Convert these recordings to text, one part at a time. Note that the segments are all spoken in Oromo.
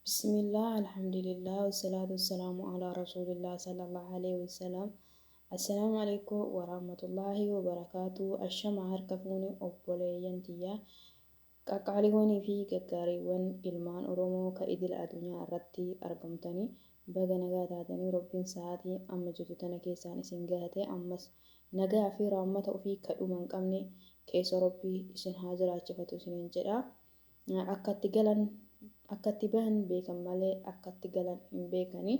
Bismillah, alhamdulillah, wasalaatu wasalaamu ala rasulillah sallallahu alaihi wasallam. Assalaamu alaikum warahmatullahi wabarakaatu. Ashama harka fuune obboleeyyan tiyya qaqqaaliiwwanii fi gaggaariiwwan ilmaan Oromoo ka idila addunyaa irratti argamtanii, baga nagaa taatanii. Rabbiin sa'aatii amma jirtu tana keessaan isin gahate, ammas nagaa fi rahmata ofii ka dhuma hin qabne keessa Rabbii isin haa jiraachifatu isiniin jedha. Akkatti galan akkatti bahan beekan malee akkatti galan hin beekani.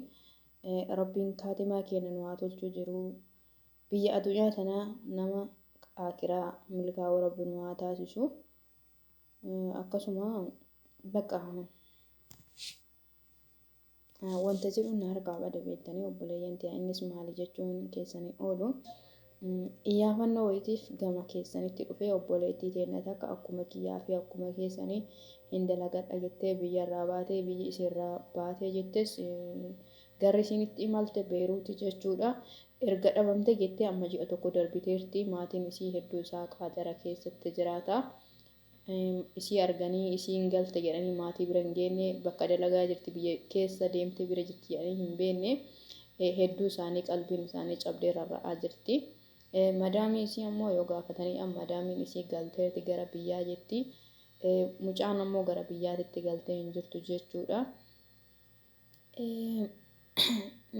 Rabbiin kaatimaa keenya nu haa tolchuu jiru. Biyya addunyaa tanaa nama aakiraa milkaa'uu Rabbi nu haa taasisu. Akkasuma bakka wanta jedhu na harkaa bade beektanii obboleeyyan tiya, innis maali jechuun keessanii oolu. Iyyaafannoo wayitiif gama keessanitti dhufee, obboleettii teenna takka akkuma kiyyaa fi akkuma keessanii hin dalagadha jettee biyyarraa baatee, biyyi isiirraa baatee jettes garri isiin itti imalte Beeruuti jechuudha. Erga dhabamte jettee amma ji'a tokko darbiteerti. Maatiin isii hedduu isaa Qaxara keessatti jiraata. Isii arganii isiin galte jedhanii maatii bira hin geenne, bakka dalagaa jirti, biyya keessa deemtee bira jirti jedhanii hin beekne. Hedduu isaanii qalbiin isaanii cabdee rarra'aa jirti. Madaamii isii ammoo yoo gaafatanii, madaamiin isii galteerti gara biyyaa jetti. Mucaan ammoo gara biyyaatitti galtee hin jirtu jechuudha.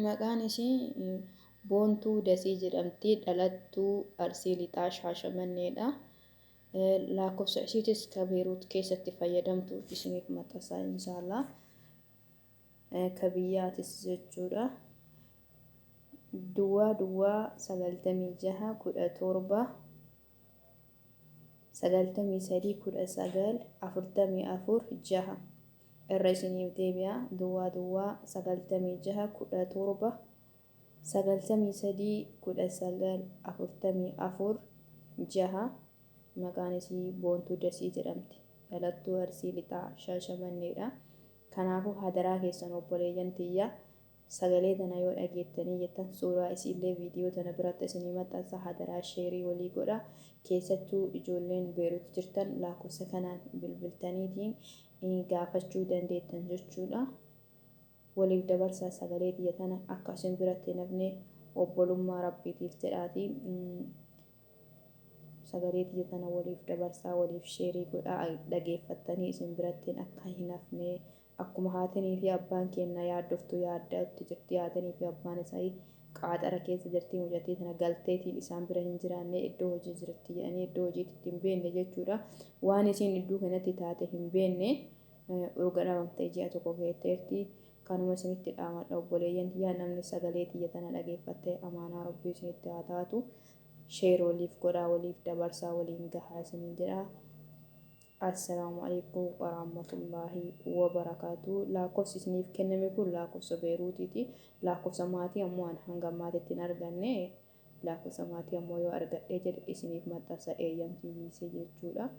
Maqaan isii Boontuu Dasii jedhamti. Dhalattuu Arsii Lixaa Shaashamanneedha. Lakkoofsa isiitis ka Beeruut keessatti fayyadamtu isiniif maxxansa inshaallah. Ka biyyaatis jechuudha. Duwwaa duwwaa 96 17 93 19 44 6. Irra isiniif deebi'a: duwwaa duwwaa 96 17 93 19 44 6. Maqaan isii Boontuu Dasii jedhamti. Dhalattuu Arsii Lixaa Shaashamanneedha. Kanaafuu hadaraa keessan obboleeyyan tiyya, sagalee tana yoo dhageettanii jettan, suuraa isiillee viidiyoo tana biratti isinii maxxansa, hadaraa sheerii walii godha. Keessattuu ijoolleen Beerut jirtan lakkoofsa kanaan bilbiltaniitiin gaafachuu dandeettan jechuudha. Waliif dabarsaa sagalee tiyya tana akka isin biratti hin hafne, obbolummaa Rabbiitiif jedhaati sagalee tiyya tana waliif dabarsaa, waliif sheerii godhaa, dhageeffattanii isin birattiin akka hin hafne. Akkuma haatinii fi abbaan keenna yaaddoftu yaadda'utti jirti. Haatinii fi abbaan isaa Qaaxara keessa jirti. Mucattii tana galteetiin isaan bira hin jiraanne, iddoo hojii jirti jedhanii iddoo hojiitti hin beekne jechuudha. Waan isiin iddoo kanatti taate hin beekne. Urga dhabamtee ji'a tokko geetteerti. Kanuma isinitti dhaamadha obboleeyyan tiyyaa, namni sagalee tiyya tana dhageeffatte amaanaa Rabbii isinitti haa taatu. Share waliif godhaa, waliif dabarsaa, waliin gahaa isiniin jedha. Assalaamu alaikum warahmatullaahi wabarakaatu. Lakkoofsi isiniif kenname kun lakkoofsa Beeruutiiti. Lakkoofsa maatii ammoo an hanga ammaatitti hin arganne. Lakkoofsa maatii ammoo yoo argadhee jedhe isiniif maxxansa, eeyyamsiisee jechuudha.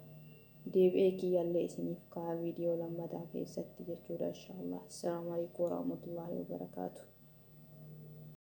Deebi'ee kiyyallee isiniif ka'a viidiyoo lammataa keessatti jechuudha inshaallah. Assalaamu alaikum warahmatullaahi wabarakaatu.